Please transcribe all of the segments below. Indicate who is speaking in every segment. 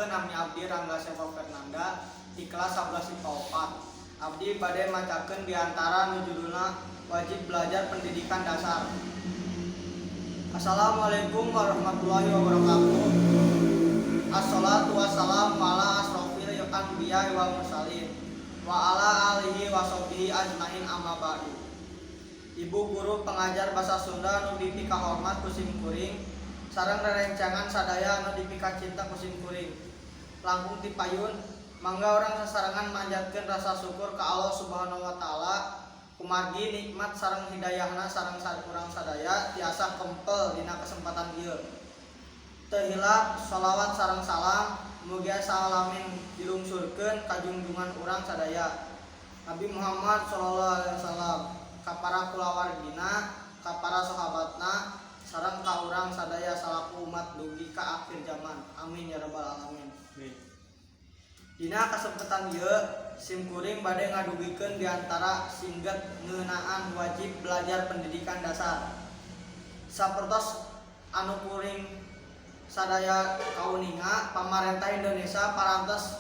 Speaker 1: Tepangkeun, nami abdi Rangga Seva Fernanda di kelas 11 IPA 4. Abdi bade macakeun diantara nu judulna wajib belajar pendidikan dasar. Assalamualaikum warahmatullahi wabarakatuh. Assalatu wassalamu ala asrofil anbiya wal mursalin wa ala alihi wa sahbihi ajmain, amma ba'du. Ibu guru pengajar bahasa Sunda nu dipikahormat ku sim kuring sareng rerencangan sadaya anu dipikacinta ku sim kuring. Langkung ti payun, mangga urang sasarengan manjatkeun rasa syukur ka Allah Subhanahu wa Taala kumargi nikmat sareng hidayahna sareng urang sadaya tiasa kempel dina kesempatan ieu. Teu hilap sholawat sareng salam mugia salamin dilungsurkeun ka junjungan urang sadaya, Nabi Muhammad sallallahu alaihi wasallam, ka para kulawargina, ka para sahabatna, sareng ka urang sadaya salaku umat dugi ka akhir zaman. Amin ya rabbal alamin. Dina kasempatan ieu, sim kuring bade ngadugikeun diantara singget ngeunaan wajib belajar pendidikan dasar. Sapertos anu kuring sadaya kauninga, pamarentah Indonesia parantos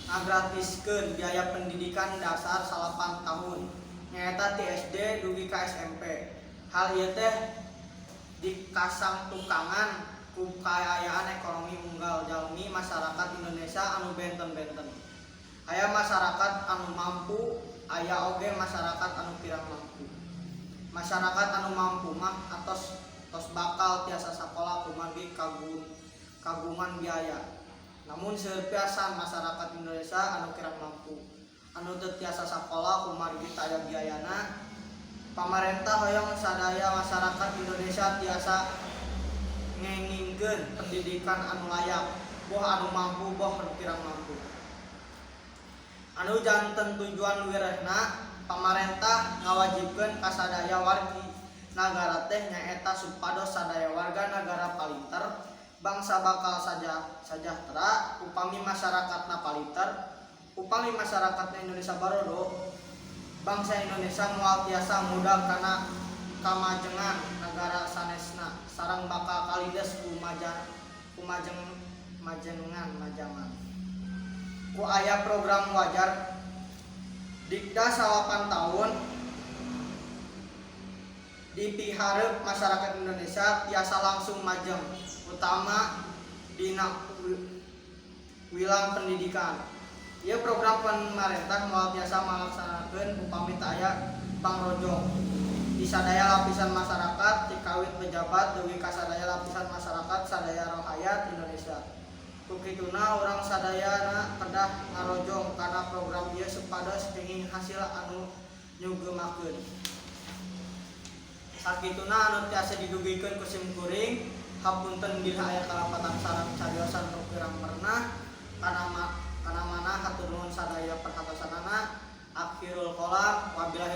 Speaker 1: ngagratiskeun biaya pendidikan dasar 9 tahun, nyaeta ti SD dugi ka SMP. Hal ieu teh dikasangtukangan ku kaayaan ekonomi unggal jalmi masyarakat Indonesia anu benten-benten. Aya masyarakat anu mampu, aya oge masyarakat anu kirang mampu. Masyarakat anu mampu mah atos tos bakal tiasa sakola kumargi kagungan biaya. Namun seueur pisan masyarakat Indonesia anu kirang mampu anu teu tiasa sakola kumargi teu aya biayana. Pamarentah hoyong sadaya masyarakat Indonesia tiasa ngengingkeun pendidikan anu layak, boh anu mampu boh anu kirang mampu. Anu janten tujuan wirehna pamarentah ngawajibkeun ka sadaya wargi nagara teh nyaeta supados sadaya warga nagara palinter. Bangsa bakal saja sajahtera upami masyarakatna palinter. Upami masyarakatna Indonesia barodo, bangsa Indonesia moal tiasa ngudag kana kamajengan nagara sanesna sareng bakal kalindes ku maja ku majeng majengan majaman. Ku aya program wajar dikdas 9 tahun, dipiharep masyarakat Indonesia tiasa langsung majeng, utama dina wilang pendidikan. Ieu program pemerintah moal tiasa malaksanakeun upami teu aya pangrojong di sadaya lapisan masyarakat, tikawit pejabat dugi ka sadaya lapisan masyarakat, sadaya rakyat Indonesia. Ku kituna, urang sadayana kedah ngarojong kana program ieu supados kenging hasil anu nyugemakeun. Sakituna anu tiasa didugikeun ku sim kuring. Hapunten bilih aya kalepatan sareng cariosan nu kirang merenah kana kana mana. Hatur nuhun sadaya perhatosanana. Akhirul kalam, wabillahi.